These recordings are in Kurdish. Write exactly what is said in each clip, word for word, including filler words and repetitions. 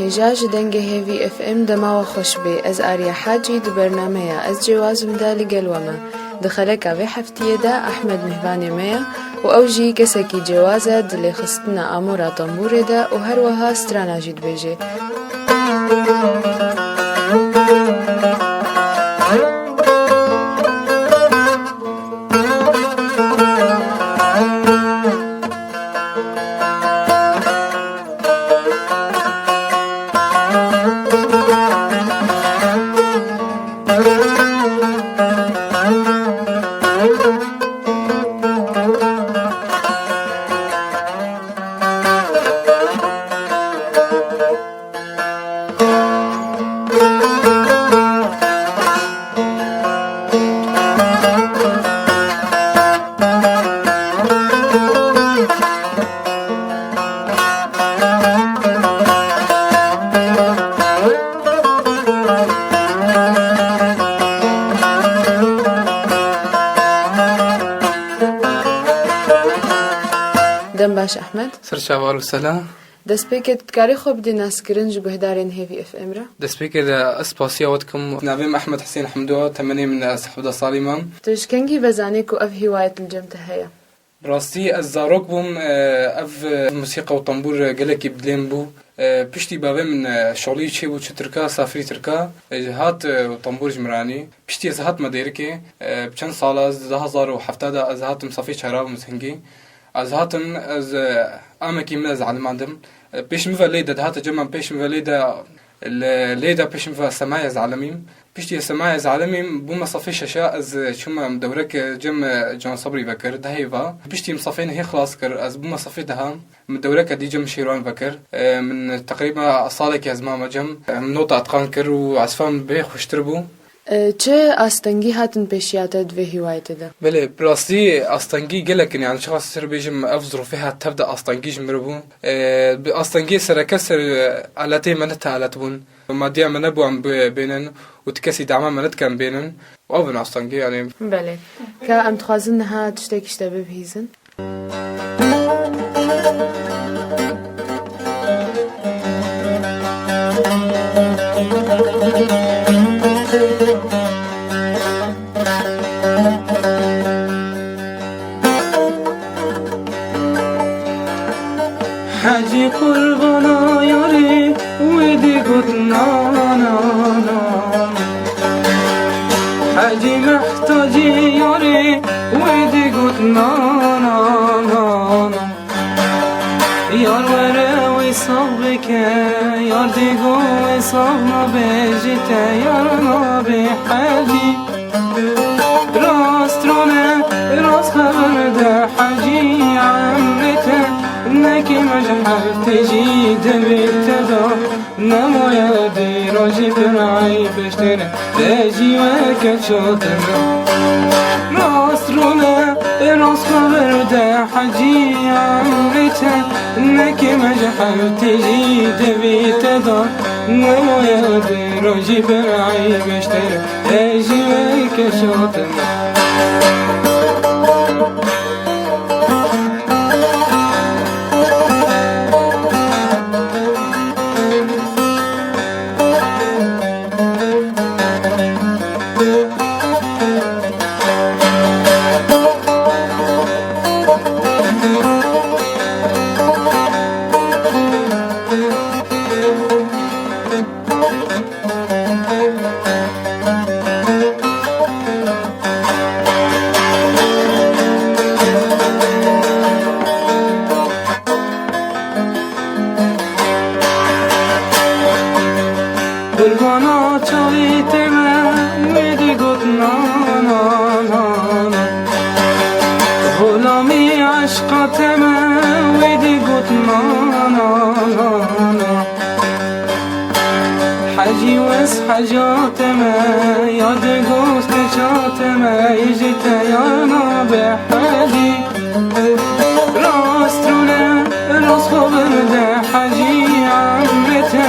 Hêja ji Dengê Hêvî F M dema we xweş bê. Ez Ariye Hacî di bernameya Ez Cêwazim de li gel we me. Di xeleka vê heftiyê de Ehmed mîhvanê me ye û ew jî kesekî cêwaz e di lêxistina amora tembûrê de û her wiha strana jî dibêje. Dem baş Ehmed. Ser çavar û sela. Destpêkê tu dikarî xwe bidî naskirin ji guhdarên Hêvî F M re? Destpêkê de ez spasiya we dikim. Navê min Ehmed Husên Hemdo, temenê min ez hevdeh salî mam. Tu ji kengî ve zanî ku ev hîwayet li cem te heye? Bi rastî ez zarok bûm, e, ev, e, musîqa û tembûr, e, gelekî bi dilê min bû. E, piştî bavê min, e, şolî çêbû çi Tirka, safirî Tirka, e, hat, e, û tembûr ji min re anî. Piştî ez hatime Dêrikê, e, bi çend sala ez di du hazar û hevdeh de ez hatim safê çara bûm zengî. Ez hatim, ez, e, amekî min ez elimandim. E, pêş min ve lê de dihate cem min, pêş min ve lê de, li, lê de pêş min ve semaya ez elimîm. Piştî semaya ez elimîm, bûme safê şeşa ez çûme dewrek cem Can Sabrî vekir, dehê va. Piştî min safê nehê xilas kir, ez bûme safê deha, min dewreke dî cem Şêrwan vekir. E, min teqrîben salekî ez mame cem. E, min nota etqan kir û ezfa min bê xweştir bû. E, çi astengî hatin pêşiya te di vê hîwayetê de? Belê, bi rastî astengî gelek in, yani çiqas ser bêjim, ev zirofê hat tev de astengî ji min re bû. E, bi astengî sereke ser, e, aletê me ne te alet bûn. Madiya me nebû em bi-, bênin û ti kesî dama me nedike em bênin û ev in astengî, yani. Belê. Ka em dixwazin niha tiştekî ji te bibihîzin. Hecî qurbana yarê wê digot na, na, na. Hecî mehtacî yarê wê digot na, na, na, na. Yar were wê sax bike, yar digo wê sax nabe ji te, yar nabe hecî. Rast rûne, rast xeber de hecî emrê te, nekê me ji her têjî devê te da. Nemaye dîro jî birayî piştine, te jî weke çotine. Rast rûne, rast xeber de hecî emrê te, nekê me ji her têjî devê te da. Nemaye dîro jî birayî piştine, te jî weke çotine. Qurbana çavê te me, wê digot na, na, na, na. Xulamî eşqa te me, wê digot na, na, na, na. Hecî wes heca te me, ya digot keça te me, ji te ya nabe hecî. Rast rûne, rast xeber de hecî emrê te,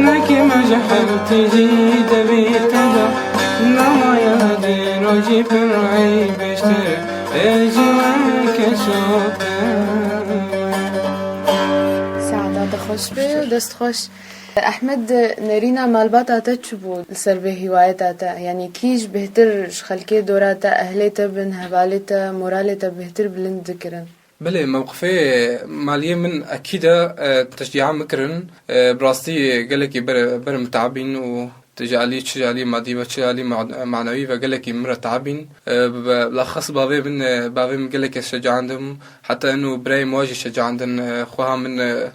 nekê me ji her têjî devê te da. Nemaye dîro jî pir ey beştir, ê ji weke şote. Saeta te xweş be û dest xweş. Ehmed, nerîna malbata te çi bû li ser vê hîwayeta te? Yanî kî ji bêhtir ji xelkê dora te, ehlê te bin, hevalê te, moralê te bêhtir bilind dikirin? Belê, mewqifê maliyê min ekîd e, e, teşcîa min kirin. E, bi rastî gelekî ber, ber min teabîn û ji alî, çi ji alî madî ve, çi ji alî ma-, manewî ve gelekî min re teabîn. E, bi, bi, bilexes bavê min, e, bavê min gelekî şecaandim. Heta eno birayê min wa jî şecaandin. E, xweha min, e,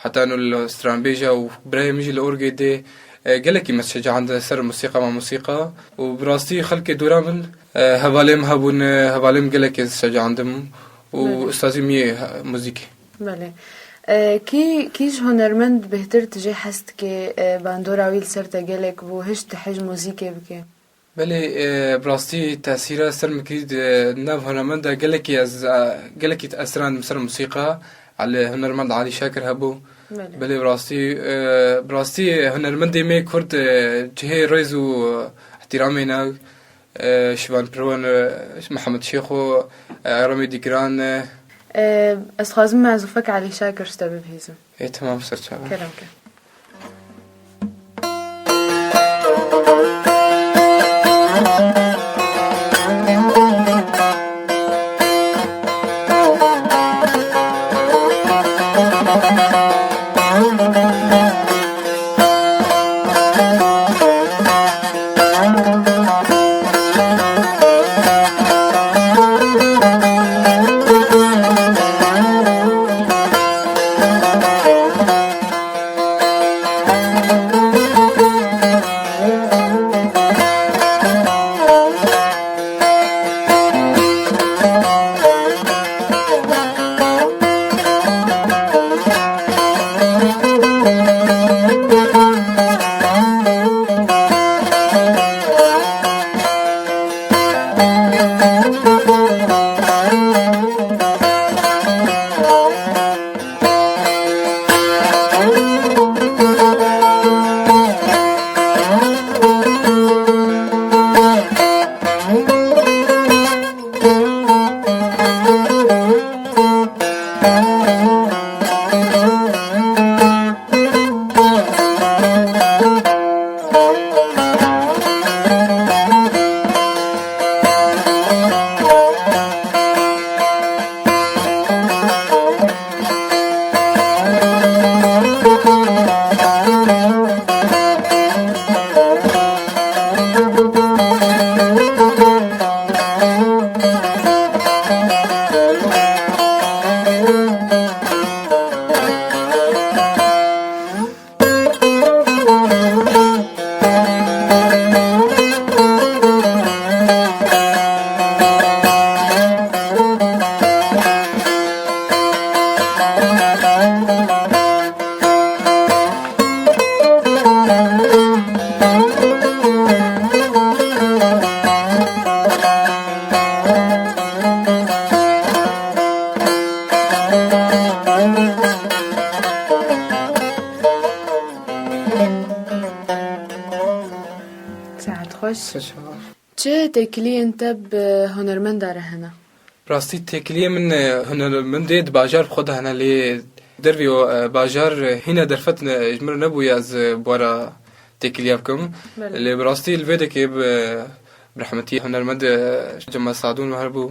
heta eno li stranbêj e û birayê min jî li orgê dê. E, gelekî me şecaandin ser musîqa, ma musîqa. Û bi rastî xelkê dora min, e, hevalê min hebûn, e, hevalê min gelekî şecaandim. Û Belê. Ustazî min yê he-, muzîkê. Belê. E, kî, kî ji hunermend bêhtir tu jê hes dike, e, bandora wî li ser te gelek bû, hişt tu hej muzîkê bike? Belê, e, bi rastî tesîra ser min kirî di nav hunermend de gelekî ez, e, gelekî tesîran ser musîqa, Elî, hunermend Elî Şakir hebû. Belê. Belê, bi rastî, e, bi rastî hunermendê me Kurd, e, cihê rêz û, e, îhtîramê ne. E, Şivan Pirwan, e, Mihemed Şêxo, e, Ramê Dîgiran, e. E, ez dixwazim me zûfek Elî Şakir ji te bibihîzim. Ê, temam, ser çavan. Kerem ke. Saet xweş. Saet xweş. Çi têkiliyên te bi hunermenda re hene? Rastî têkiliyê min, e, hunermendê di bajar bi xwe de hene, lê dervê, e, bajar, e, hîna derfet ne, ji min re nebûye ez, e, bi we re têkiliya bikim. Belê. Lê bi rastî li vê dekê bi, bi rehmetî hunermend, e, Cemal Sadûn re hebû,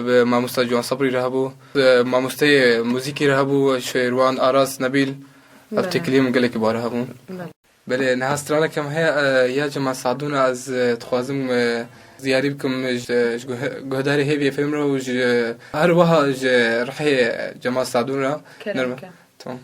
bi mamosta Ciwan Sebrî re hebû, bi mamosteyê muzîkî re hebû, Şêrwan Aras Nebîl. Ev Belê. Têkiliyê min gelekî bi we re hebû. Belê. Belê, niha straneke min heye, e, ya Cemal Sadûn e, ez, e, dixwazim, e, diyarî bikim ji, ji guh-, guhdarê hêviyê fêm re û ji, her wiha ji rihê Cemal Sadûn re. Kerem ke. Tamam.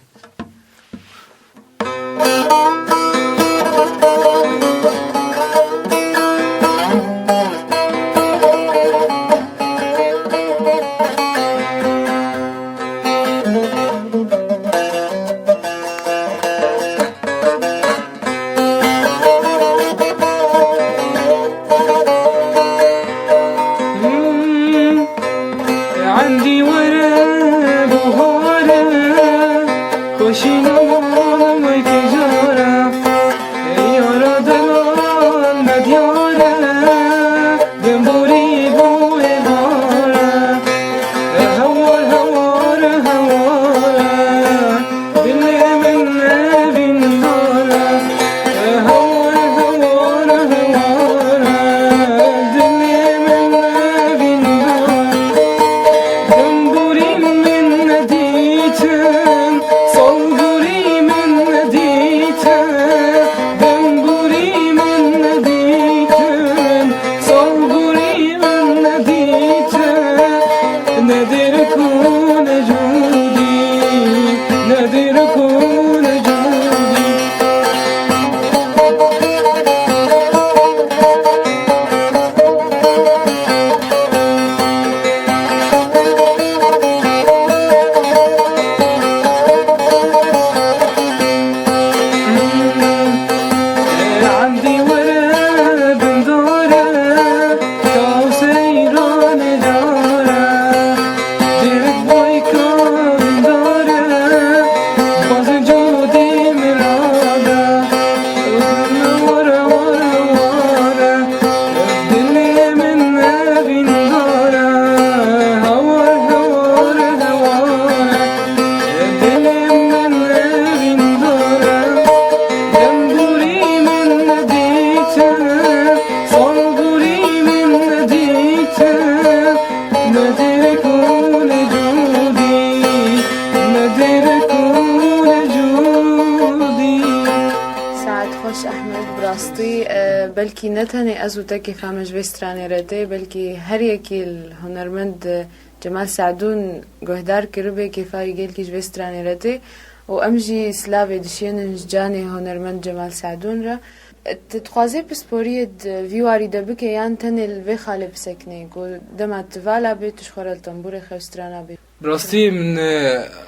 عندي ورد وهارة، خوشي ماما ما يكجارة. Baş Ehmed, bi rastî, e, belkî ne tenê ez û te kêfa me ji vê stranê re tê, belkî her yekî li hunermend, e, Cemal Se'dûn guhdar kiribe, kêfa wî gelkî ji vê stranê re tê û em jî silavê dişînin ji canê hunermend Cemal Se'dûn re. E, tu dixwazê pisporiyê di vî warî de bike yan tenê li vê xalê bisekine ku dema tu vala bê, tu ji xwe re li tembûrê xew strana bê? Bi rastî min, e,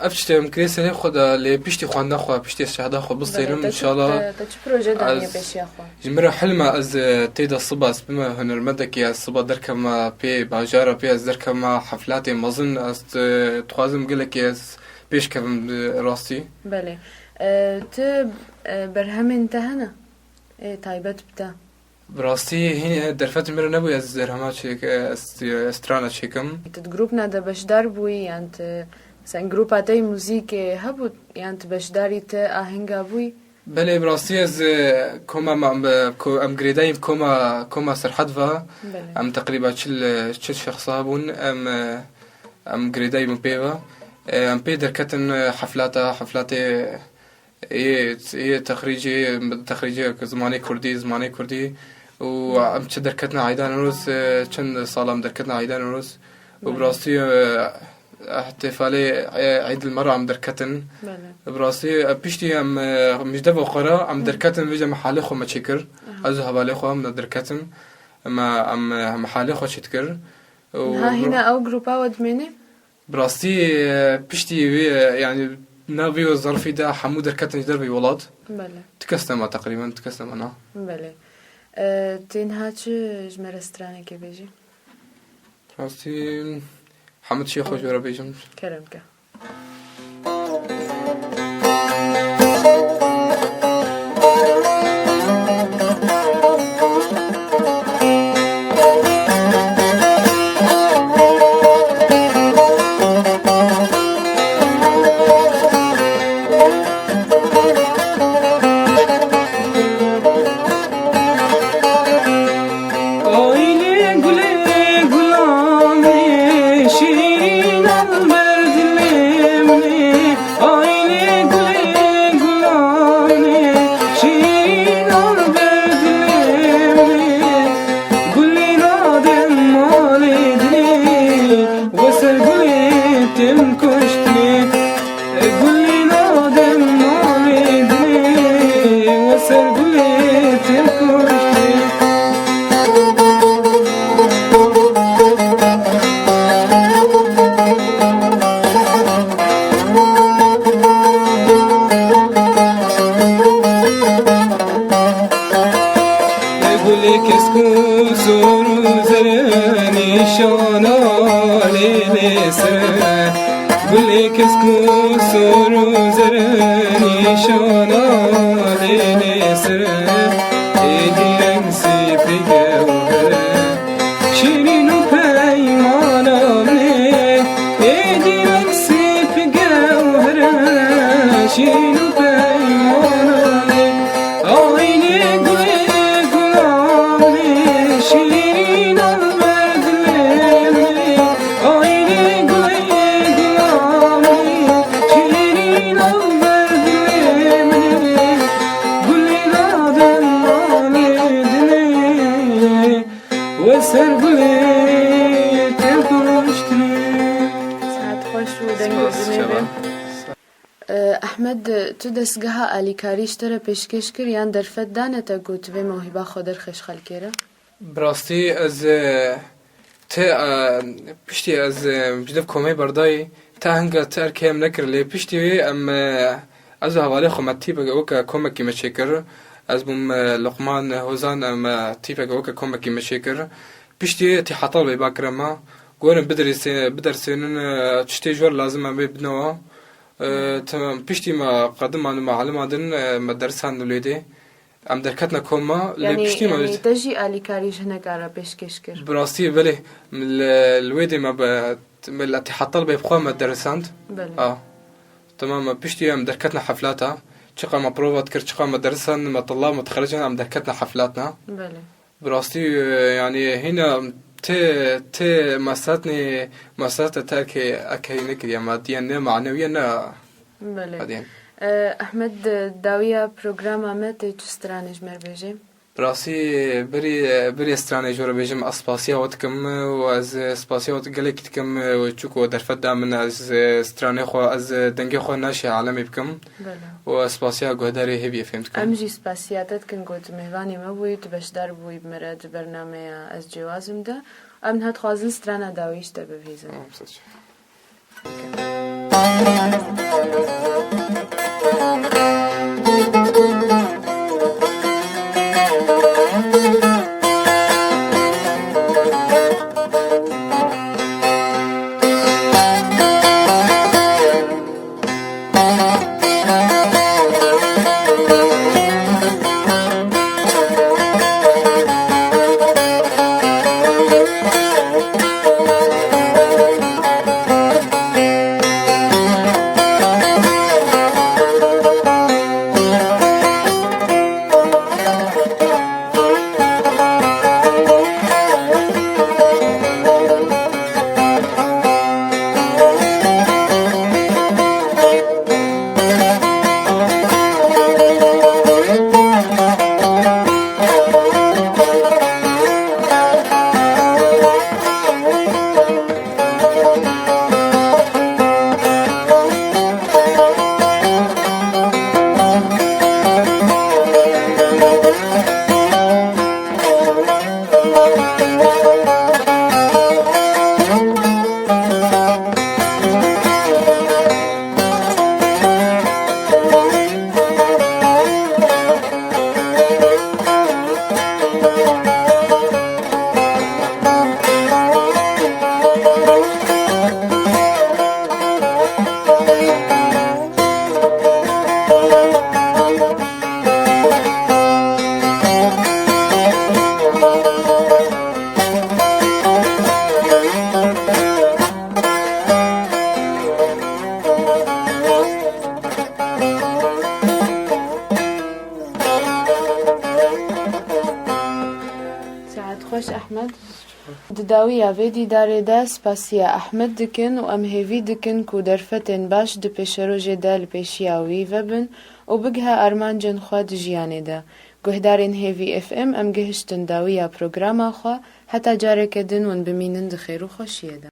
ev tiştê em kirê serê xwe de, lê piştî xwenda xwe, piştî şehda xwe Belê, bistênim, te çi, înşallah. te, te çi proje daniye Ez, pêşiya xwe? Ji min re hilm e, ez, e, tê de siba ez bime hunermendekî, ez siba derkevime pê bajara pê, ez derkevime heflatê mezin, ez, e, dixwazim gelekî ez pêş kevim, e, rastî. Belê. E, tu, e, berhemên te hene? Ê taybet bi te? Bi rastî hîn derfet min re nebûye ez derhema çêk-, ez, ez strana çêkim. Tu di grûpna de beşdar bûyî yan tu, sen grûpa te yî muzîkê hebû yan tu beşdarî te ahenga bûyî? Belê, bi rastî ez, e, koma ma, em, e, ko-, em girêdayî koma, koma Serhed ve. Belê. Em teqrîba çil, çil şexsa bûn. Em, e, em girêdayî bûn pê ve. E, em pê derketin, e, heflata, heflatê Ê, ê texrîcê, texrîcê zimanê kurdî, zimanê kurdî û em çi derketina Eyda Newroz, e, çend sala em derketina Eyda Newroz û bi Belê. rastî, e, ihtîfalê, e, Eyd el Mera em derketin. Belê. Bi rastî, e, piştî em, e, mijde ve xwe re em Hı. derketin vêce mehalê xwe me çêkir. Aha. Ez û hevalê xwe em de derketin. Em, em, em mehalê xwe çêdikir. Û Niha hîna ew grupa we dimêne? Bi rastî, e, piştî wê, e, yanî navê wê zerfî de hemû derketin ji derveyî welat. Belê. Tu kes nema teqrîben, tu kes nema na. Belê. E, tu niha çi ji me re stranekê bêjî? Rastî, hemû tiştê xwe ji we re bêjim. Kerem ke. Ay lê gulê gulanê, şîrîn al ber dilê min ê. Ay lê gulê gulanê, şîrîn al ber dilê min ê. Gulê nadem malê dilê, we ser gulê tim kuştê. Gulê nadem malê dilê, we ser gulê tim kuştê. Gulê kesk û sor û zere nîşana lê lê ser. Gulê kesk û sor û zere nîşana lê lê ser. Êdî reng sîpî gewher e, şîrîn û peymana min ê. Êdî reng sîpî gewher e, şîrîn û peymana min ê. Ay lê gulê gulanê, şîrîn al ber dilê min ê. Ay lê gulê gulanê, şîrîn al ber dilê min ê. Gulê nadem malê dilê, we ser gulê tim kuştê. Saet xweş û deng û Spas, dinê şeva. bin. E, Ehmed, tu destgeha alîkarî ji te re pêşkêş kir yan derfet dane te ku tu vê mewhîba xwe derxê ji xelkê re? Bi rastî ez, e, ti, e, piştî ez, e, ji dev komê berdayî, ta hinga ti erkê em nekir, lê piştî wê em, e, ez û hevalê xwe me tîpeke weke komekî me çêkir. Ez bûm, e, Luqman, e, Hozan, em, e, tîpeke weke komekî me çêkir. Piştî wê tî hetal bê bakire me. Gorin bidirîsê-, bidersênin, e, tiştê ji we re lazim e bê bidnewa. E, tamam, piştî me qediman û me elimandin, e, me derisan li wê dê. Em derketine kom me, lê Yanî, piştî me yanî te jî alîkarî ji hineka re pêşkêş kir? Bi rastî, belê. Li, li wê dê me bi, me li Etîhad Talibê bi xwe me derisand. Belê. A. Tamam, me piştî em derketine heflata. Çiqa me prova dikir, çiqa me derisand, me tila me dixericin, em derketine heflatna. Belê. Bi rastî, e, yanî hîna tê, tê mesletnê, meslete te erkê, erkeyî nekiriye, madiyen ne, manewiyen ne. Belê. Hadiyen. E, Ehmed, dawiya programa me tê çi stranê ji me re bêjê? Rastî, berî, berî stranê ji we re bêjim, ez spasiya we dikim û ez spasiya we gelek dikim, çunku we derfet da min, ez stranê xwe, ez dengê xwe naşê alemê bikim. Bele. Û ez spasiya guhdarê hêviyê fêm dikim. Em jî spasiya te dikin ku tu mêvanê me bûyî, tu beşdar bûyî bi me re di bernameya Ez Cêwazim de. Em niha dixwazin strana dawî ji te bibihîzin. Tamam, saç. Saet xweş, Ehmed. Di dawiya vê dîdarê de spasiya Ehmed dikin û em hêvî dikin ku derfetên baş di pêşerojê de li pêşiya wî vebin û bigihe armancên xwe di jiyanê de. Guhdarên Hêvî F M, em gihiştin dawiya programa xwe. Heta careke din hûn bimînin di xêr û xweşiyê de.